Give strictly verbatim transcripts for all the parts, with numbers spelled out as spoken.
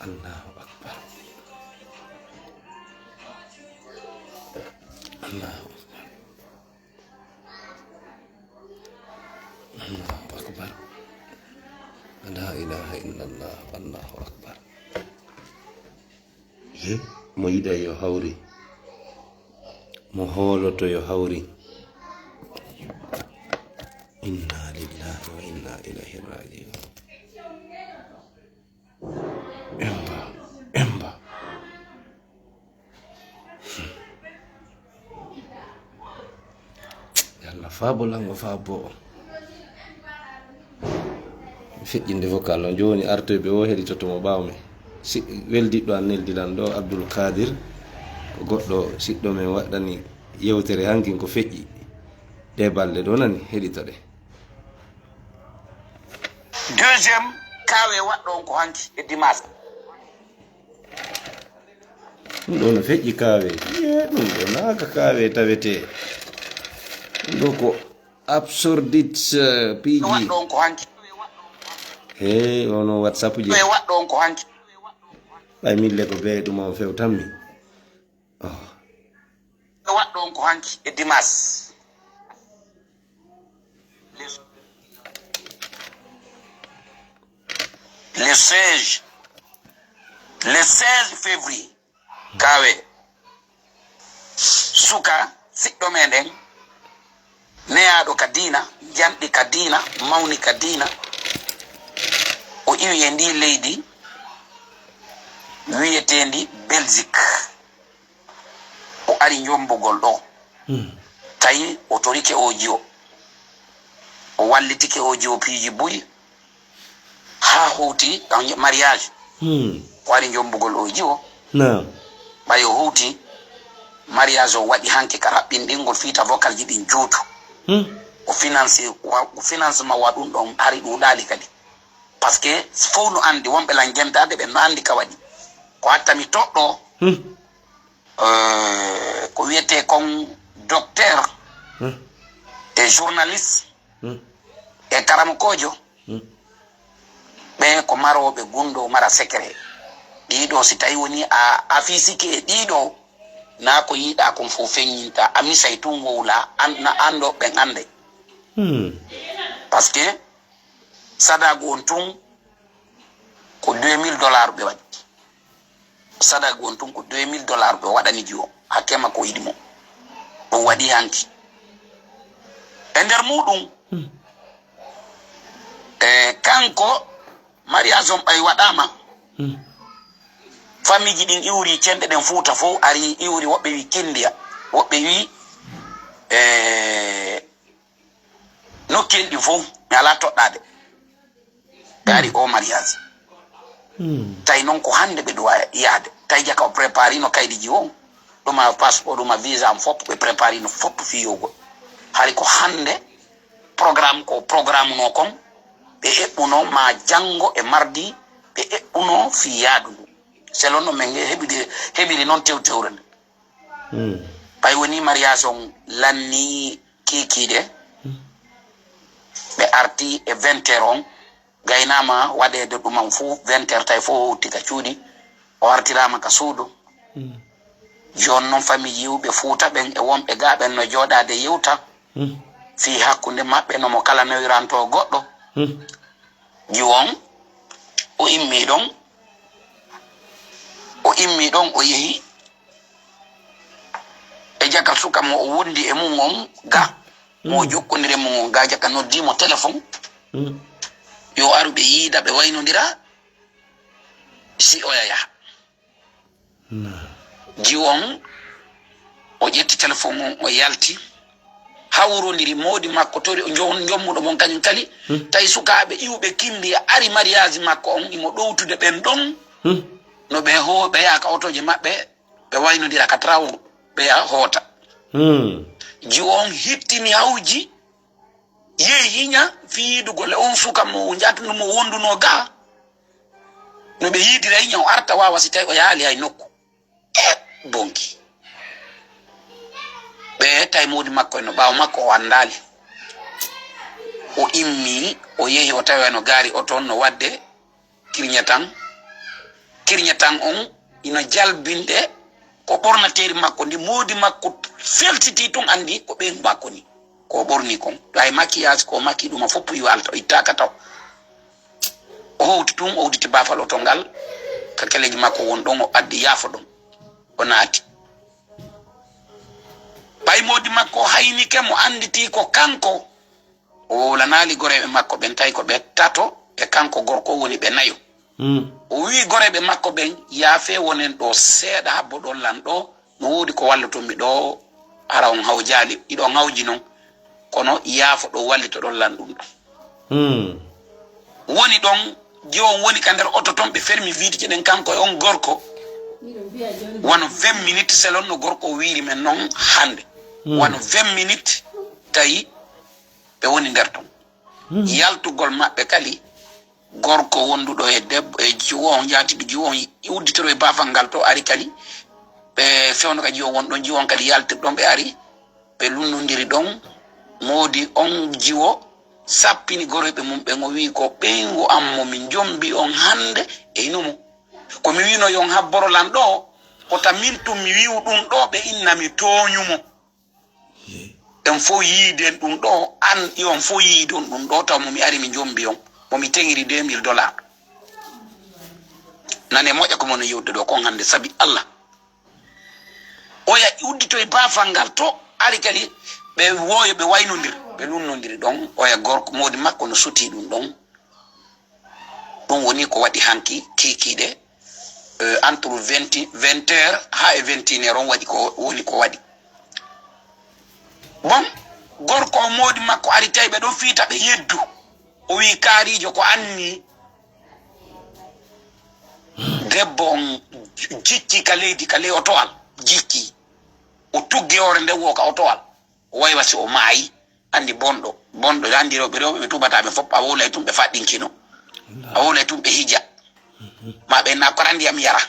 Allahu akbar. Allahu akbar. Allahu akbar. La ilaha illallah. Allahu akbar. Ye, mo yiɗa yo hawri. Mo hooloto yo hawri. Inna lillahi wa inna ilayhi raji'un. Emba, emba. Yalla faabo lango faabo o. Mi feƴƴinde vocal o jooni, artoyɓe o heɗitoto mo ɓaawo men. Si, weldiɗɗo an neldi lan ɗo, Abdul Kadir, ko goɗɗo siɗɗo men waɗani yewtere hankin ko feƴƴi. Ɗe balɗe ɗo nani, heɗito ɗe. Deuxième, kaawe waɗɗo on ko hanki e dimanche. Ɗum ɗo no feƴƴi kaawe. Ye, ɗum ɗo naaka kaawe tawetee. Ɗum ɗo ko absurdit, eh, piiji. Waɗɗo on ko hanki. He, ono WhatsApp je. Waɗɗo on ko hanki. Ɓay mille ko bee ɗum on few tammi. Oh. Waɗɗo on ko hanki e dimanche. Le, le seize, le seize février, kaawe suka siɗɗo meɗen, neyaaɗo ka diina, janɗi ka diina, mawni ka diina, o iwi e ndi leydi wiyeteendi Belgique. O ari njombugol ɗo. Hmm. Tawi o torike o jiwo. O wallitike o jiwo piiji buy. Haa howti kan mariage. Hmm. O ari njombugol o jiwo. Naam. Ɓay o howti mariage o waɗi hanke ka raɓɓinɗingol fiita vocal ji ɗin juutu. Hmm. O finance, wa-, o financement wa ɗum ɗon hari ɗuuɗaali kadi. Parce que fow no andi, wonɓe lan jentade ɓe no andi ka waɗi. Ko hatta mi toɗɗo, hmm, eh, ko wiyete kon docteur, hmm, e journaliste, hmm, e karamokojo, hmm, ɓe ko maroɓe gundo mara secret. Ɗiɗo si tawi woni a afisike e ɗiɗo, na ko yiɗa kon fof feññinta, a misay tun wowla, an, na ando ɓen ande. Hmm. Parce que sadagu on tun ko deux mille dollars ɓe waɗi. Sadagu on tun ko deux mille dollars ɓe waɗani ji o. Hakkema ko yiɗi mo. O waɗi hanki. E nder muɗum, hmm, e kanko, mariage on ɓay waɗama. Hmm. Famiji ɗin iwri cenɗe ɗen Fuuta fof ari iwri, woɓɓe wi Kindiya, woɓɓe wi, e, nokkiel ɗin fof mi alaa toɗɗaade. Ɓe ari o mariage. Hmm. Tawi noon ko hannde ɓe ɗuwa yaade. Tawi jaka o préparino kaydiji o. Ɗuma passeport, ɗuma visa am fof, ɓe préparino fof fii yowgol. Hari ko hannde programme ko programme no kon, ɓe eɓɓuno ma janngo e mardi, ɓe eɓɓuno fii yaadu ndu. Selon no men heɓiri, heɓiri noon tewtewre nde. Hmm. Ɓay woni mariage on lanni kiikiiɗe, hmm, ɓe arti e vingt heures on, gaynaama waɗeede ɗum on fuu, vingt heures tawi fof o howti ka cuuɗi, o artiraama ka suudu. Hmm. Jooni noon famille yiwɓe Fuuta ɓen e wonɓe gaa ɓen no jooɗaade yewta, hmm, fii hakkunde maɓɓe no mo kala newiranto goɗɗo. Hmm. Jiwo on, o immii ɗon, o immii ɗon, o yehi e jaka suka mo o wondi e mum on ga, mo o, mm, jokkondiri e mum on ga, jaka noddii mo téléphone, mm, yo aru ɓe yiida, ɓe waynondira, si oya yaha. Naam. Jiwo on, o ƴetti téléphone on, o yalti, hawrondiri moodi makko, tori o jo-, jommuɗo mon kañum kadi. Hmm. Tawi sukaaɓe iwɓe Kimbiya ari mariage makko on, imo ɗowtude ɓen ɗon. Hmm. No ɓe ho-, ɓe yaha ka otooje maɓɓe, ɓe waynondira ka trawo, ɓe yaha hoota. Hmm. Jiwo on hittini hawji, yehi hiña fii yiidugol e on suka mo jatnu mo wondunoo gaa. No ɓe yiidira hiña o arta waawa si tawi o yahaali hay nokku. E bonki. Ɓe tawi moodi makko en no ɓaawo makko o anndaali. O immii, o yehi, o tawi no gaari o toon no waɗde kirñe tan. Kirñatan on ino jalbinde ko ɓornateeri makko ndi, moodi makko felsitii tun, anndi ko ɓeyngu makko ni. Ko o ɓorni kon, ɗo hay makiyaas ko o maki ɗum, a foppu yo alta, o ittaaka taw. O howti tun, o udditi baafal oto ngal, ka keleeji makko won ɗon, o addi yaafo ɗon, o naati. Ɓay moodi makko haynike mo, annditi ko kanko. O wowlanaali goreeɓe makko ɓen, tawi ko ɓe tato, e kanko gorko woni ɓe nayo. O wi'i goreeɓe makko ɓen, "Yaafee, wonen ɗo seeɗa, habbo ɗon lan ɗo, no woodi ko walloton mi ɗo, hara on hawjaali, iɗon hawji non, kono yaafo ɗo, wallito ɗon lan ɗum ɗo." Woni ɗon, jiwo on woni ka nder oto ton, ɓe fermi viitije ɗen, kanko e on gorko. Wano vingt minutes selon no gorko o wiiri men non hannde. Wano vingt minutes tawi ɓe woni nder ton. Yaltugol maɓɓe kadi, gorko wonduɗo e debbo, e jiwo on, jaatiiɗo jiwo on, udditoro e baafal ngal to, ari kadi. Ɓe fewndo ka jiwo won ɗon, jiwo on kadi yaltir ɗon, ɓe ari, ɓe lunnondiri ɗon. Moodi on jiwo sappini goreeɓe mum ɓen, o wi'i, "Ko ɓeyngu am mo mi jombi on hannde e hino mo. Ko mi wi'no yo on habboro lan ɗo, ko ta min tun mi wi'u ɗum ɗo, ɓe inna mi tooñu mo." En fow yiiden ɗum ɗo, an e on fow yiidon ɗum ɗo, taw mo mi ari mi jombi on, mo mi teŋiri deux mille dollars. Nane moƴƴa ko mono yewde ɗo kon hannde, sabi Allah. Oya udditoy baafal ngal to, ari kadi ɓe wooyo, ɓe waynondir, ɓe lunnondiri ɗon. Oya gorko, moodi makko no suti ɗum ɗon. Ɗum woni ko waɗi hanki kiikiiɗe, eh, entre vingt, vingt heures haa e vingt et une heures on waɗi ko woni ko waɗi. Bon, gorko o moodi makko ari tawi ɓe ɗon fiita ɓe yeddu. O wi'i kaariijo ko anni. Debbo on jicci ka leydi, ka ley otowal, jicci. O tuggi hoore nden wo ka otowal. O waywa si o maayi, anndi bonɗo, bonɗo, anndi rewɓe, rewɓe ɓe tubataa ɓe fof, a wowlay tun ɓe faɗɗinkino. A wowlay tun ɓe hija. Ma ɓe na kora ndiyam yara.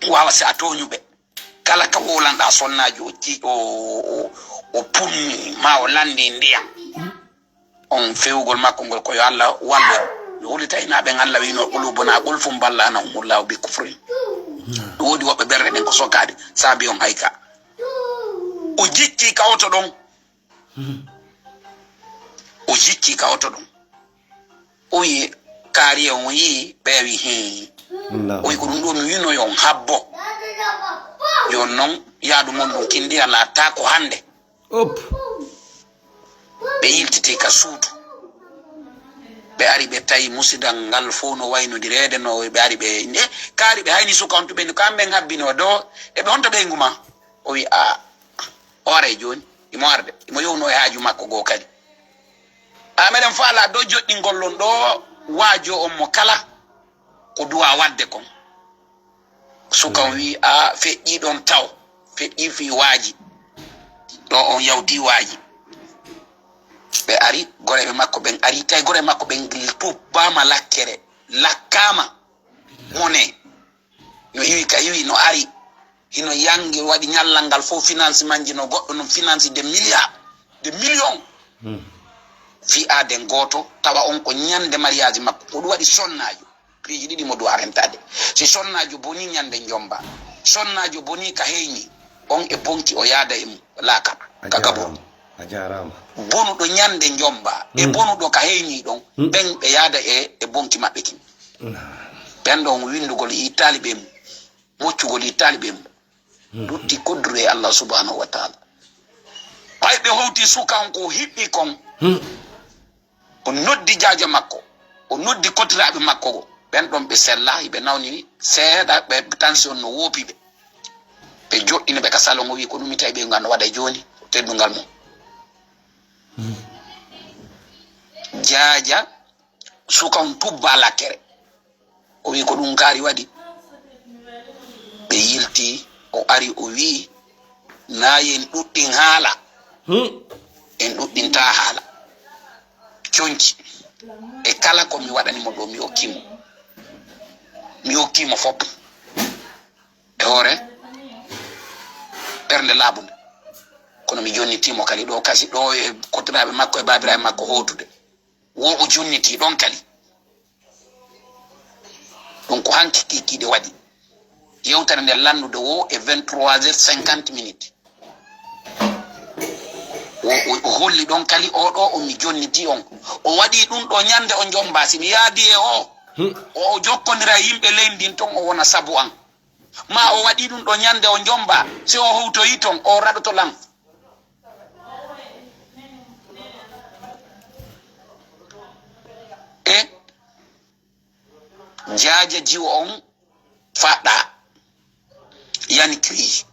Waawa si a tooñu ɓe. Kala ka wowlanɗaa sonnaajo, o ci-, o, o, o punni, ma o lanndi ndiyam. On fewugol makko ngol ko yo Allah wallu. Mi hulita ina ɓen Allah wi'no, "Qulubuna gulfun ballanahumullahu bi kufrin." Ɗum woodi woɓɓe ɓerɗe ɗen ko sokaaɗe, saabi on hayka. O jikki ka oto ɗon. O jikki ka oto ɗon. O wi'i, kaari on, o yi'i, ɓe wi'i, "Hii." Allahu. O wi'i, "Ko ɗum ɗo mi wi'no yo on habbo." Jooni non, yaadu mon ɗum kindi alaa taa ko hannde. Op. Ɓe yiltiti ka suudu. Ɓe ari ɓe tawi musidal ngal fof no waynodireede no ɓe ari ɓe, "E, kaari ɓe hayni suka on to ɓe, kamɓe habbino do, e ɓe honto ɓeyngu ma?" O wi, "A, o aray jooni, imo arde, imo yowno e haaju makko goo kadi." A meɗen faala do joɗɗingol on ɗo waajo on mo kala ko duwa waɗde kon. Suka on wi, "A, feƴƴi ɗon taw, feƴƴi fii waaji." Ɗo on yawti waaji. Ɓe ari, goreeɓe makko ɓen ari, tawi goreeɓe makko ɓen tubbaama lakkere, lakkaama mone. No iwi ka iwi, no ari. Hino yangi, waɗi ñallal ngal fof, finance manji no goɗɗo, no finance de milliards, de millions. Fii aaden gooto, tawa on ko ñande mariage makko, ko ɗum waɗi sonnaajo. Piiji ɗiɗi mo duwa rentade. Si sonnaajo boni ñande njomba, sonnaajo boni ka heyni, on e bonki o yaada e mum, laakara, ka gabon. A jaaraama. Bonuɗo ñande njomba, e bonuɗo ka heyni ɗon, ɓen ɓe yaada e, e bonki maɓɓe kin. Ɓen ɗon windugol e taaliɓe mum, moccugol e taaliɓe mum. Lutti kodduru e Allah subhanahu wa ta'ala. Ɓay ɓe howti suka on ko hiɓɓi kon. O noddi jaaja makko, o noddi kotiraaɓe makko go. Ɓen ɗon ɓe sella, ɓe nawni seeɗa, ɓe tension no woopi ɓe. Ɓe joɗɗini ɓe ka salon, o wi, "Ko ɗum mi tawi ɓe ngal no waɗa jooni, teddungal mum." Jaaja, suka on tubba lakkere. O wi, "Ko ɗum kaari waɗi?" Ɓe yilti, o ari, o wi, "Naa en ɗuɗɗin haala?" En ɗuɗɗintaa haala. Conci. E kala ko mi waɗani mo ɗo, mi okki mo. Mi okki mo fop. E hoore ɓernde laaɓunde. Kono mi jonnitii mo kadi ɗo kasi, ɗo e kotiraaɓe makko e baabiraaɓe makko hootude. Wo o jonniti ɗon kadi. Ɗum ko hanki kiikiiɗe waɗi. Yewtere nde landude wo e vingt-trois heures cinquante minutes. O, o, o holli ɗon kali oɗo o mi jonniti on. O waɗi ɗum ɗo ñande o jomba si mi yaadi e o. Hmm. O, o jokkondira e yimɓe leydi ndin ton o wona sabu an. Ma o waɗi ɗum ɗo ñande o jomba si o howtoyi ton o raɗoto lan. E jaaja jiwo on faɗɗa yani kiri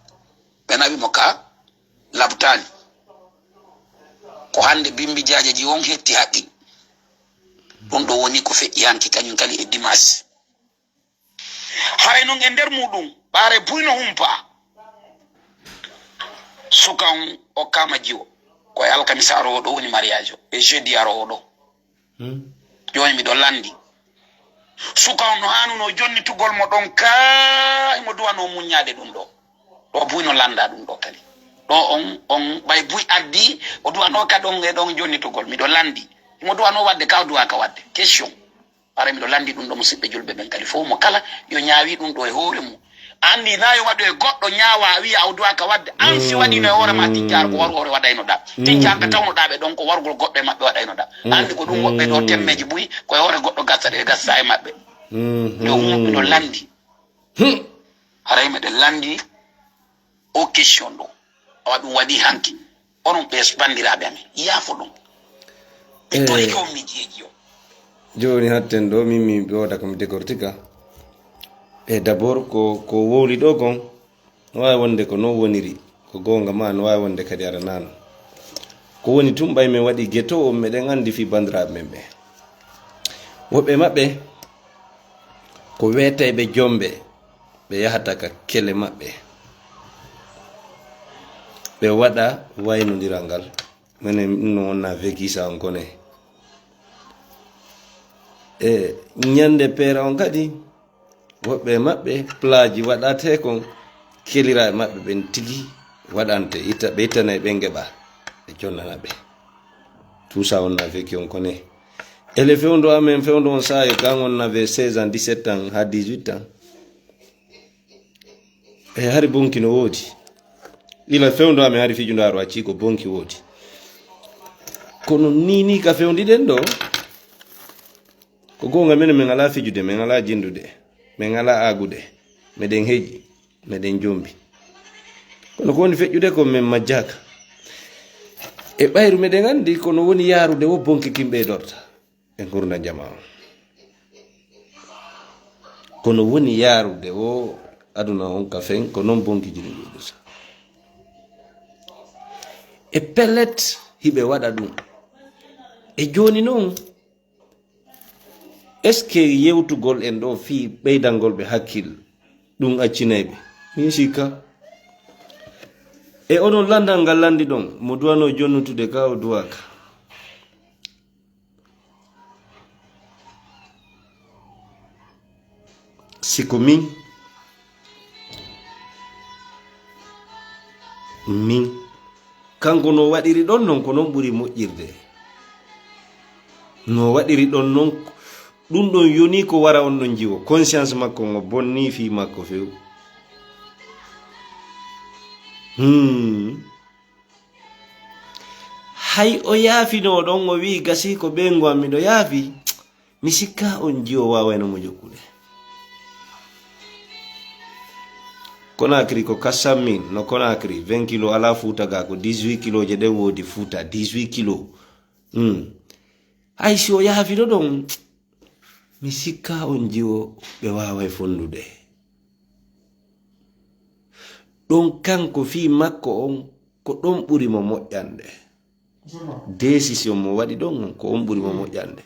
ɓe nawi mo ka labtani ko hande bimbi jaaja jiwo on hetti haqqi ɗum ɗo woni ko feƴƴi hanki kañum kali e dimas haray non e nder muɗum ɓaare buyno humpa suka on okkama jiwo ko e alkamisa arowo ɗo woni mariage o e jeudi arowo ɗo Hmm. Jooni miɗo lanndi. Suka on no haanuno jonnitugol mo ɗon kaa himo duwanoo muññaade ɗum ɗoo. Ɗoo buy no lanndaa ɗum ɗoo kadi. Ɗoo on, on ɓay buy addii o duwanoo ka ɗon e ɗon jonnitugol. Miɗo lanndi. Himo duwanoo waɗde ka o duwaaka waɗde. Question. Hara miɗo lanndi ɗum ɗoo musiɓɓe julɓe ɓen kadi fof mo kala yo ñaawi ɗum ɗoo e hoore mum. Anndi na yo waɗu e goɗɗo ñaawa a wiya aw duwaka wadde an si waɗino e hoore ma tijjaar ko waru hoore waɗaynoɗa tijjaar ɓe tawnoɗa ɓe ɗon ko warugol goɗɗo e maɓɓe waɗaynoɗa anndi ko ɗum woɓɓe ɗo temmeji buy ko e hoore goɗɗo gasta ɗe gasta e maɓɓe yo humɓe no lanndi haray meɗen lanndi o question ɗo awa ɗum waɗi hanki onon ɓe banndiraaɓe amen yaafo ɗum ɓe tori ko miijiyeeji o jooni hatten ɗo min mi ɓe wooda ko mi degortika e d'abord ko ko wowli ɗo kon no waawi wonde ko non woniri ko goonga ma no waawi wonde kadi aranaano ko woni tun ɓay min waɗi geto o meɗen anndi fii banndiraaɓe men ɓe woɓɓe maɓɓe ko weetayɓe jombe ɓe yahata ka kele maɓɓe ɓe waɗa waynondiral ngal menen ɗum no wonna vekisa on kone e ñande peera on kadi woɓɓe e maɓɓe plaaji waɗate kon kelira e maɓɓe ɓen tigi waɗante itta ɓe ittana e ɓe ngeɓa ɓe jonnana ɓe tuusa wonna veki on kone ele fewndo amen fewndo on saayo kan on nave seize ans dix-sept ans ha dix-huit ans e hari bonki no woodi ila fewndo amen hari fijundaaru accii ko bonki woodi kono ni ni ka fewndi ɗen ɗo ko goonga minen min alaa fijude min alaa jindude min alaa aagude meɗen heƴi meɗen jombi kono ko woni feƴƴude ko min majjaka e ɓayru meɗen anndi kono woni yaarude wo bonki kimɓe e dorta e ngurda jama on kono woni yaarude o aduna on ka fen ko non bonki jini ɗuɗusa e pellet hiɓe waɗa ɗum e jooni noon est ce que yewtugol en ɗo fii ɓeydangol ɓe hakkil ɗum accinay ɓe min sikka e onon landal ngal landi ɗon mo duwano jonnutude ka o duwaka si ko min min kanko no waɗiri ɗon non ko non ɓuri moƴƴirde no waɗiri ɗon non ɗum ɗon yoni ko wara on ɗon jiwo conscience makko ngo bonni fii makko few hmm. Hay o yaafinoo ɗon o wi'i gasi ko ɓeyngu am miɗo yaafi mi sikka on jiwo waawayno mo jokkude konakri ko kasammin no konakri vingt kilo ala fuuta ga ko dix-huit kilo je ɗen woodi fuuta dix-huit kilo hmm. Hay si o yaafino ɗon mi sikka on jiwo ɓe waaway fondude ɗon kanko fii makko on ko ɗon ɓuri mo moƴƴande décision mo waɗi ɗon on ko on ɓuri mo moƴƴande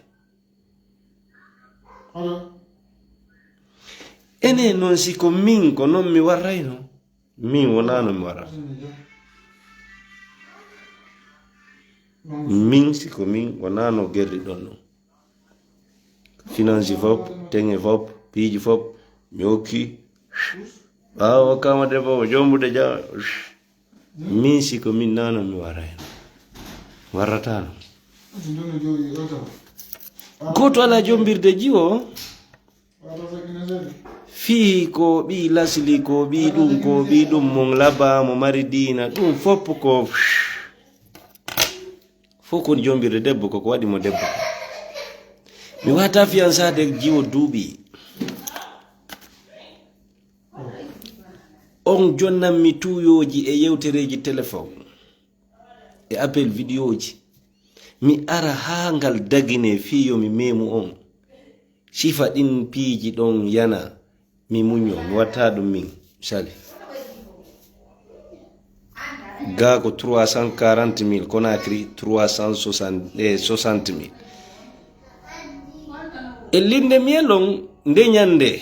ene noon si ko min ko noon mi warrayno min wonano mi warrata min si ko min wonano gerri ɗon noon finance fop teŋe fop piiji fop mi hokki ɓaawo kama debbo o jombude ja min si ko min nano mi warayno warratano goto ala jombirde jiwo Fii ko ɓii lasli, ko ɓii ɗum, ko ɓii ɗum, mon laba mo mari diina, ɗum fof ko fof kon jombirde debbo ko, ko waɗi mo debbo. Mi wata fiyansaade jiwo duuɓi. On jonnan mi tuuyooji e yewtereeji telefon e appel vidéoji. Mi ara haa ngal dagine fii yo mi meemu on. Sifa ɗin piiji ɗon yana, mi muño, mi watta ɗum min. Misali. Ga ko trois cent quarante mille, Conakry trois cent soixante, eh, soixante mille. E linde mi elon nde ñande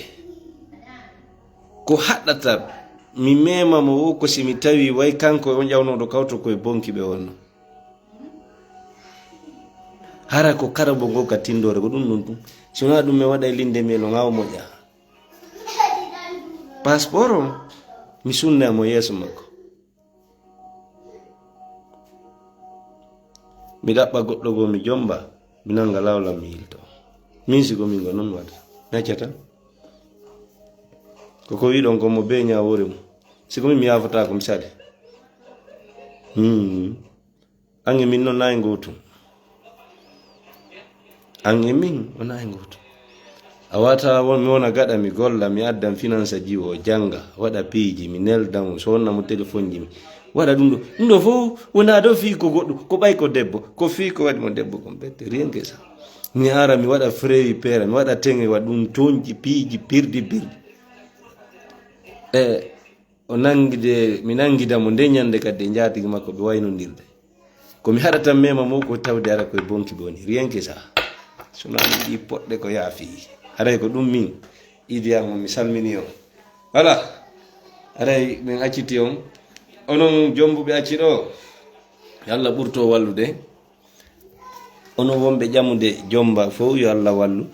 ko haɗata mi mema mo wo ko si mi tawi way kanko on ƴawnoɗo kawto koye bonki ɓe wonno. Hara ko karabo ngo ka tindore ko ɗum ɗum ɗum. Si wona ɗum mi waɗa e linde mi elon haa o moƴƴa. Passeport o, mi sunna mo yeeso makko. Mi ɗaɓɓa goɗɗo goo, mi jomba, mi nanga lawla, mi yilto. Min si ko min go non mi waɗata. Mi acca tan. Ko ko wiɗon ko mo be ñaawoore mum. Si ko min mi yaafata ko mi sali. Hmm. An e min non nayi gootum. An e min o nayi gootum. A wata won mi wona gaɗa mi golla, mi addan finansa jiwo, o janga, waɗa piiji, mi nelda mo, sonna mo telefonji mi. Waɗa ɗum ɗo. Ɗum ɗo fof wona ɗo fii ko goɗɗum, ko ɓay ko debbo, ko fii ko waɗi mo debbo kon ɓette, rien que ça. Mi ara mi waɗa frewi pera, mi waɗa teŋe, waɗa ɗum toñji, piiji, pirdi, pirdi. E o nangide, mi nangida mo nde ñande kadi e njaatigi makko ɓe waynondirde. Ko mi haɗata mema mo ko tawde ara koye bonki ɓe woni. Rien que ça. Sona ɗum ɗi poɗɗe ko yaafi. Haray ko ɗum min. Idi Yamo mi salmini on. Voilà. Haray min acciti on. Onon jombuɓe acci ɗo. Yo Allah ɓurto wallude. Onon wonɓe ƴamude jomba fof yo Allah wallu.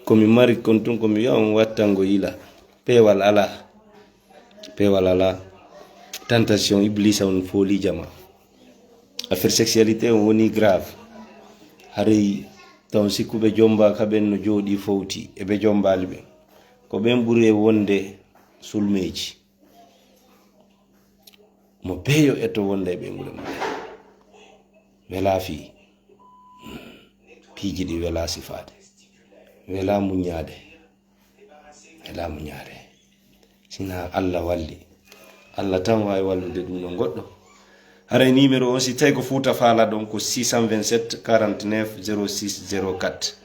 Ko mi mari kon tun ko mi wi'a on wattango yila. Peewal alaa. Peewal alaa. Tentation Iblisa on fooli jama. Affaire sexualité on woni grave. Haray taw sikkuɓe jomba ka ɓen no jooɗi fowti e ɓe jombaali ɓen. Ko ɓen ɓuri e wonde sulmeeji. Mo peeyo etto wonde e ɓeynguure mum. Welaa fii. Hmm. Piiji ɗi welaa sifaade. Welaa muññaade. Welaa muññaade. Sina Allah walli. Allah tan waawi wallude ɗum ɗon goɗɗo. Haray numéro o, si tawi ko Fuuta faala ɗon, ko six cent vingt-sept quarante-neuf zéro six zéro quatre.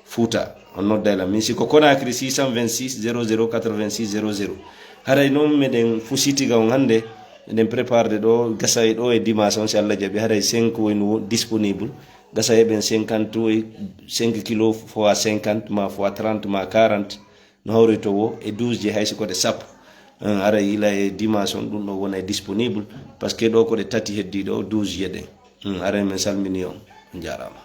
Fuuta, on nodday lan. Min si ko Conakry, six cent vingt-six zéro zéro quatre-vingt-six zéro zéro. Haray noon meɗen fusiti ga on hannde, meɗen préparde ɗo, gasa e ɗo e dimanche on, si Allah jaɓi, haray cinq woni wo-, disponible. Gasa e ɓen cinquante, cinq kilos fois cinquante, ma fois trente, ma quarante. No hawrito wo e douze je hay si ko ɗe sappo. Eh, haray ila e dimanche on ɗum ɗo wona e disponible, parce que ɗo ko ɗe tati heddi ɗo, douze je ɗen. Hmm, haray min salmini on, on jaaraama.